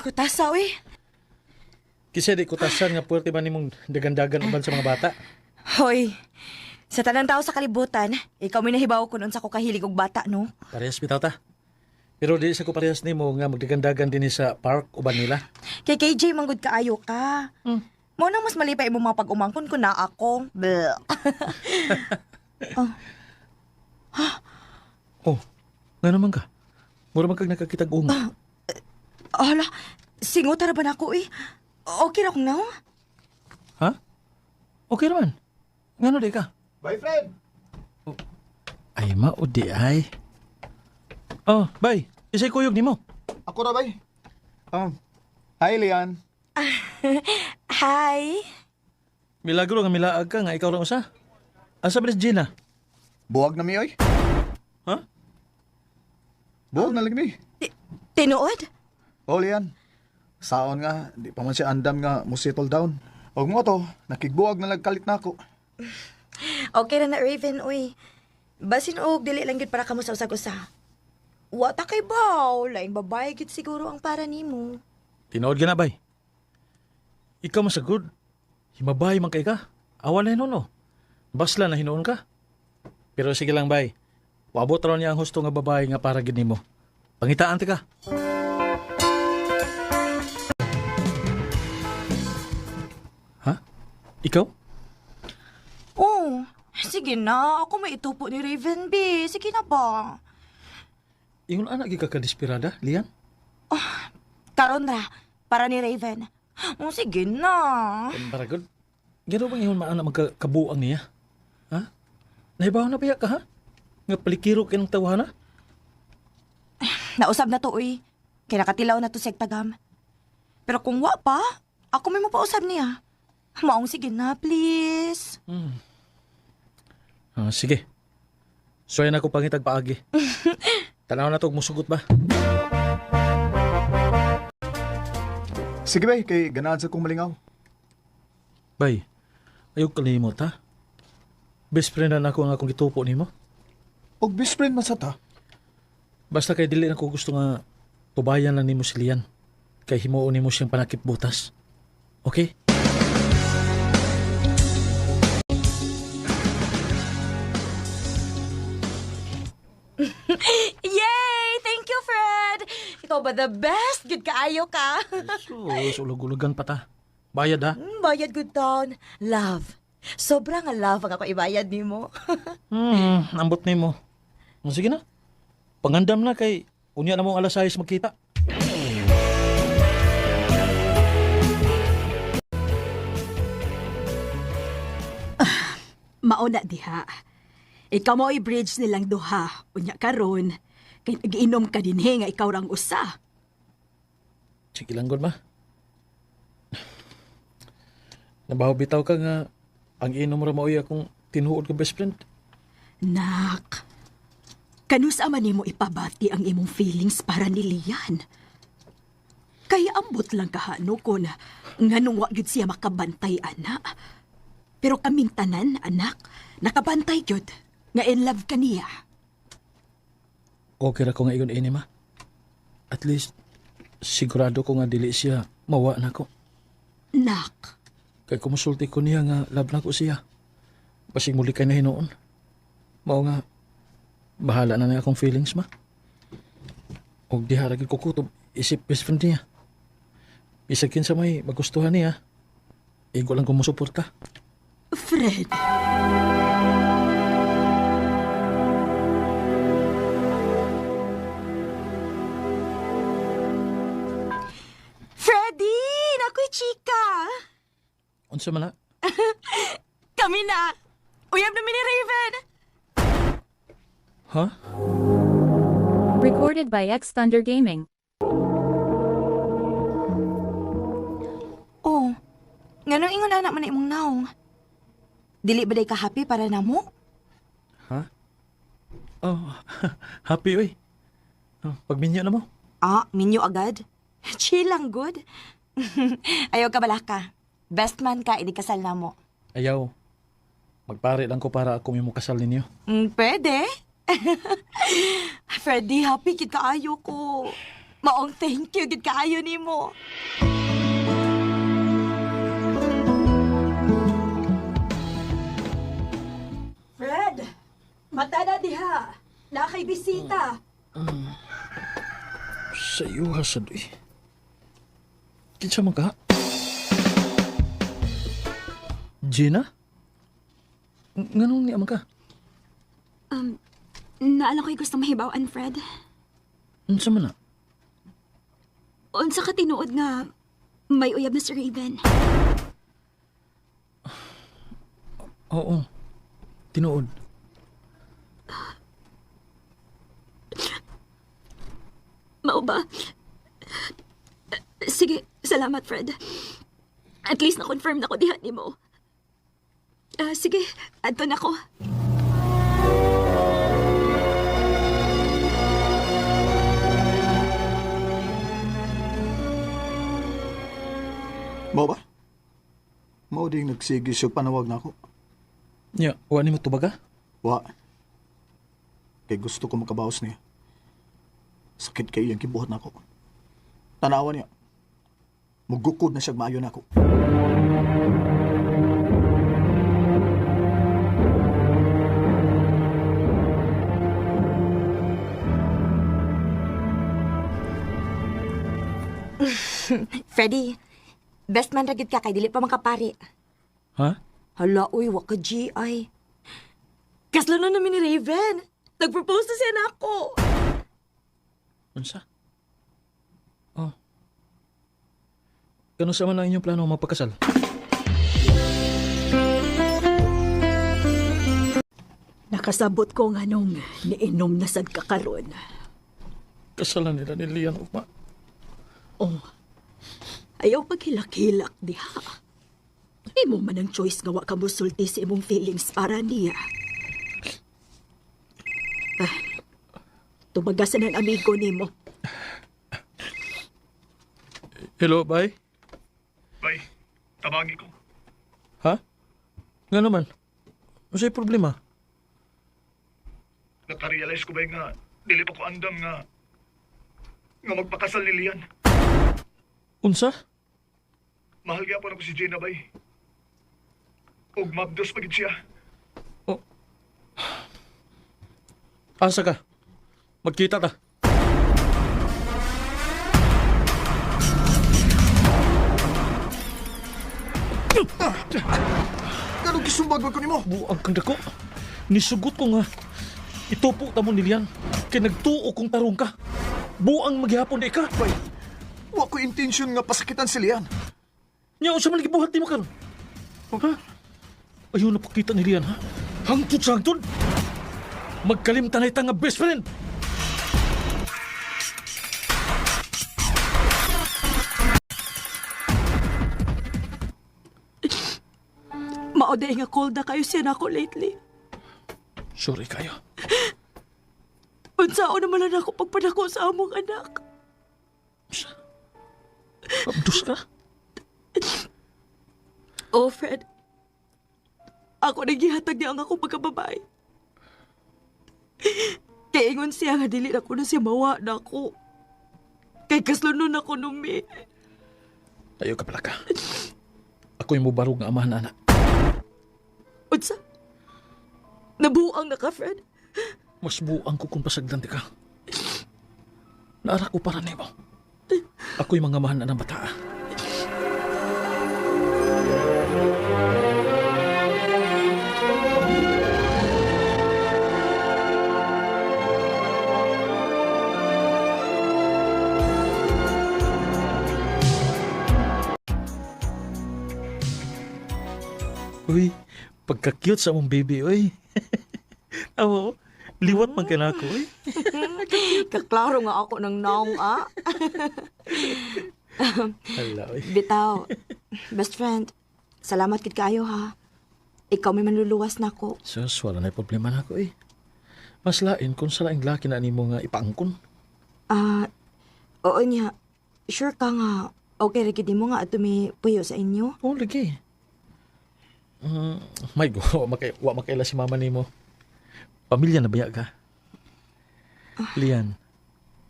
Kutasa, uy. Kisa di kutasan nga puwerte ba nimong dagandagan uban sa mga bata? Hoy, sa tanang tao sa kalibutan, ikaw may nahibaw ko nun sa ko kahilig og bata, no? Parehas bitaw ta. Pero di sa ko parehas nimo nga magdagandagan dinhi sa park uban nila. Kay KJ, manggod kaayo ka. Mao nang mas malipay imong mga pag-umangkon ko na ako. Bleh. Oh, nga naman ka. Mura man kag nakakitag unga. Hala, singuta ra ba na ako, eh? Okay ra kong naong? Ha? Okay naman. Ngano di ka? Boyfriend! Ay mao di ay. Oh, bay. Isay kuyog nimo. Ako ra bay. Hi Lian. Hi. Milagro nga milaag ka nga ikaw lang usa. Asa ba ni Gina? Buwag na mi oy. Ha? Buwag na lang mi. Tinuod? Oh Lian. Saon nga, di pa man siya andam nga mo settle down. Og mo to, nakigbuwag na lagkalit na ako. Okay ra na, Raven, uy. Basin og dili lang gyud para kamo sa usag-usa. Wa ta kay baw, laing babae gyud siguro ang para nimo. Tinuod ka na, bay. Ikaw masagod. Himabay man kay ka. Awa na hinuon, oh. Basla na hinuon ka. Pero sige lang, bay. Wabot raw niya ang husto nga babae nga para gid nimo. Pangitaan ti ka. Ha? Ikaw? Oh, sige na, ako may itupo ni Raven B. Sige na ba? Ingon anak gid ka kadesperada, Lian? Karon ra, para ni Raven. Oh, sige na. Baragod. Gano bang ingon maana magkabuang niya? Ha? Nahibaw na biya ka, ha? Nga palikiro kay ng tawhana? Nausab na to, uy. Kay nakatilaw na to sa tagam. Pero kung wa pa, ako may mapausab niya. Maong sige na, please. Ah, sige. So yan ako pangitag paagi. Tanaw na to, musugot ba? Sige bay, kay ganahan sa kong malingaw. Bay, ayaw kalimot ha. Best friend na nako ang akong gitupo nimo. Og best friend man sa ta. Basta kay dili na ko gusto nga tubayan lang nimo si Lian. Kay himuon nimo siyang panakip butas. Okay? Yay! Thank you, Fred! Ikaw ba the best? Good kaayo ka. Sus, ulog-ulogan pa ta. Bayad ha. Bayad good town. Love. Sobra nga love ang ako ibayad nimo. Ambot nimo. Sige na. Pangandam na kay unya na mong alas 6 magkita. Mauna diha. Ikaw mo bridge nilang duha. Unya karon kay nagiinom ka dinhi nga ikaw rang usa. Sige lang, gud ma. Nabaho bitaw ka nga ang inom ra maoy akong tinuod ka best friend. Nak. Kanus ama nimo ipabati ang imong feelings para ni Lian? Kaya ambot lang kahano kon nganong wa gyud siya makabantay ana. Pero kaming tanan, anak, nakabantay gyud nga in love ka niya. Okay ra ko nga igon ini ma. At least sigurado ko nga dili siya mawa na ko. Nak, Kay kumusulti ko niya nga love na ko siya. Basig muli kay na hinuon. Mao nga bahala na niya akong feelings ma. Og diha ra gyud ko kutob isip best friend niya. Bisag kinsa may magustuhan niya. Igo lang ko musuporta. Fred. Freddy! Nakoy chika! Unsa man na? Kami na! Uyab na mi ni Raven! Ha? Recorded by X Thunder Gaming. Oh, nganong ingon anak man na imong naong? Dili ba day ka happy para namo? Ha? Oh, happy oy. Oh, pagminyo na mo. Ah, minyo agad. Chill lang, good. Ayaw ka balaka. Best man ka, hindi kasal na mo. Ayaw. Magpare lang ko para ako may kasal ninyo. Pwede. Freddy, happy kid kaayo ko. Maong thank you gid kaayo nimo. Fred! Mata na diha! Nakay bisita! Sa iyo, hasad eh. Kinsa man ka? Gina? Nganong niya man ka? Naalang ko'y gusto mahibawan, Fred. Unsa man na? Unsa ka tinuod nga may uyab na si Raven. Oo. Tinuod. Mao ba? Sige, salamat, Fred. At least na-confirm na ko diha nimo. Ah, sige, adto na ko. Mao ba? Mao ding nagsige siya panawag na ako. Nya, wa nimo tubaga? Wa. Kay gusto ko makabaos niya. Sakit kay iyang kibuhat nako. Tanawa niya. Mugukod na siya maayo nako. Freddy, best man ra gid ka kay dili pa makapari. Ha? Hala, uy, wa ka GI. Kaslo na namin ni Raven. Nag-propose na siya na ako. Unsa? Oh. Kano sa man ang inyong plano magpakasal? Nakasabot ko nga nung niinom na sad ka karon. Kasalan nila ni Lian ugma. Oh. Ayaw paghilak-hilak diha. Imo man ang choice nga wa ka mosulti sa imong feelings para niya. Ah, tumagasan ang amigo nimo. Hello, bye. Bay, tabangi ko. Ha? Nga naman. Unsay problema? Nakarealize ko ba nga dili pa ko andam nga nga magpakasal ni Lian. Unsa? Mahal gyapon ako si Gina bay. Og mabdos pa gid siya. Oh. Asa ka? Magkita ta. Ganong gisumbag man ko nimo? Buang kang dako. Nisugot ko nga. Itupo ta mo ni Lian. Kay nagtuo kong tarong ka. Buang maghihapon di ka. Bay, wa ko intention nga pasakitan si Lian. Nya unsa man gibuhat nimo karon? Ha? Ayaw na pakita ni Lian ha. Hangtod sa hangtod. Magkalimtan na itang nga best friend. Mao day nga cold na kayo siya nako lately. Sorry kayo. Unsaon naman lang ako pagpadako sa among anak. Abdos ka? Oh, Fred. Ako nagihatag niya ang akong pagkababae. Kay ingon siya nga dili na ko na siya mawa na ako. Kay kaslunon ako numi. Ayaw ka pala ka. Ako'y mubarog nga amahan anak. Unsa? Nabuang na ka, Fred. Mas buang ko kung pasagdan ti ka. Naara ko para nimo. Ako'y mga mahan na ng bata. Uy, pagka-cute sa mong baby, uy. Amo, liwat man ka na ako, uy. Kaklaro nga ako ng naong, ah. Hala, uy. Bitaw, best friend, salamat kid kayo ha. Ikaw may manluluwas na ako. Sus, wala na problema na ako eh. Mas lain kung sa laing laki na nimo nga ipaangkon. Ah, oo niya. Sure ka nga, okay ra gid mo nga at may puyo sa inyo. Oo, lagi. My go, wa makaila si mama nimo. Pamilya na baya ka. Lian,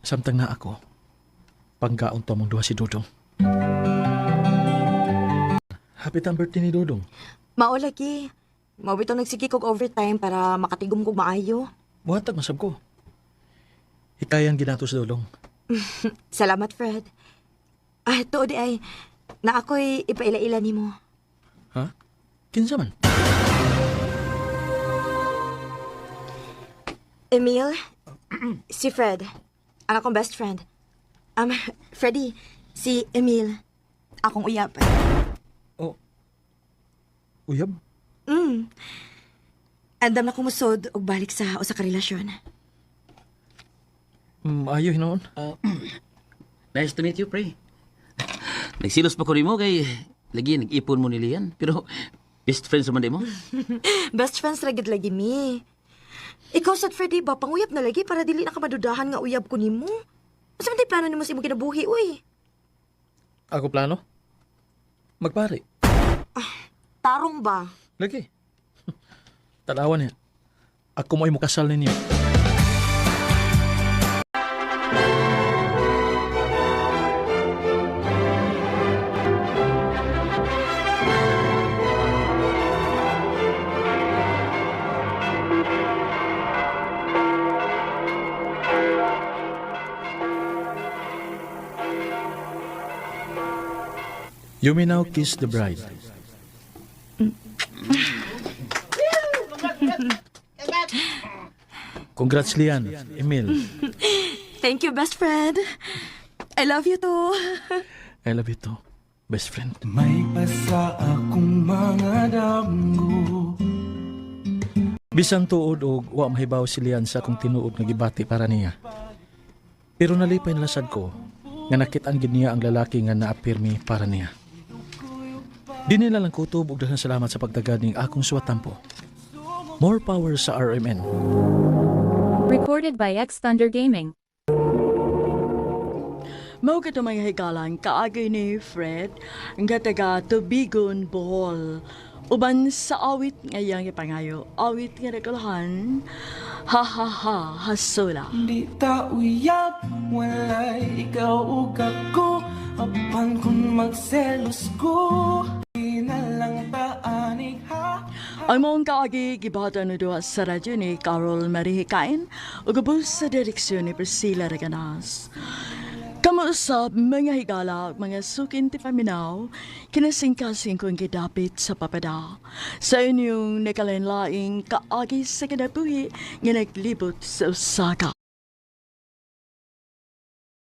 samtang na ako. Panggaon to among duha si Dodong. Happy ang birthday ni Dodong. Mao lagi. Mao bitaw nagsige kog overtime para makatigom kog maayo. Muhatag masab ko. Hikayan ginato sa Dodong. Salamat, Fred. Ah, tuod di ay na ako'y ipaila-ila nimo. Ha? Kinsa man? Emil, si Fred, ang akong best friend. Freddy, si Emil, akong uyab. Oh. Uyab? Andam na kumusod og balik sa usa ka relasyon. Ayo hinoon. Nice to meet you, pre. Nagsilos pa ko nimo kay lagi nag-ipon mo ni Lian. Pero best friends man di mo. Best friends ra gid lagi mi. Ikaw sad Freddy ba panguyab na lagi para dili na ka madudahan nga uyab ko nimo. Unsa man tay plano nimo sa imong kinabuhi uy? Ako plano? Magpare. Tarong ba? Lagi. Tanawan niya. Ako mo'y mukasal ninyo. You may now kiss the bride. Congrats, Lian. Emil. Thank you, best friend. I love you too. I love you too, best friend. May pasa akong mga damgo. Bisan tuod og wa mahibaw si Lian sa akong tinuod nga gibati para niya. Pero nalipay na lasad ko nga nakit-an gid niya ang lalaki nga naapirmi para niya. Di nila lang kutob og daghang salamat sa pagtagad ning akong suwatampo. More power sa RMN. Recorded by X Thunder Gaming. Mao kato mga higalan kaagay ni Fred nga taga Tubigon, Bohol. Uban sa awit nga iyang ipangayo, awit nga nagkulahan, ha ha ha, hasula. Di ta uyab, walay ikaw ug ako. Apan kung magselos ko, di na lang ta anig ha. Ang maong kaagi gibata no duha sa radyo ni Carol Marihikain ug ubos sa direksyon ni Priscilla Reganas. Kamuusap mga higala, mga sukin ti paminaw, kinasingkasing kong gidapit sa papada. Sa inyong nakalain-laing kaagi sa kinabuhi nga naglibot sa Osaka.